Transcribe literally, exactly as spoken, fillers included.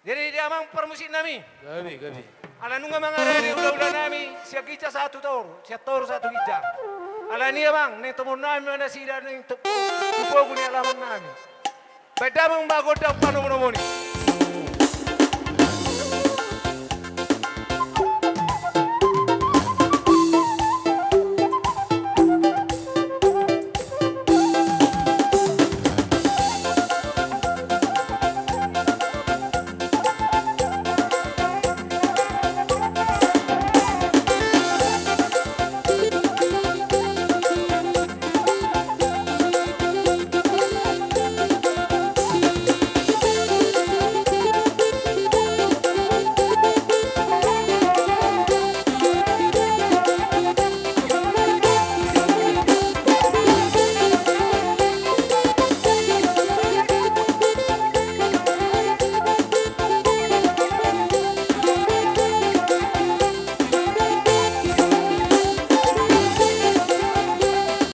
Jadi di amang parmusik nami. Gabe, gabe. Ala nunga mangarade ulaula nami, sian ginjang sahat tu toru, sian toru sahat tu ginjang. Alani i amang, naeng tomonon nami ma nasida naeng tu, tu pogu ni alaman nami. Baen damang ma gondang panomunomuni.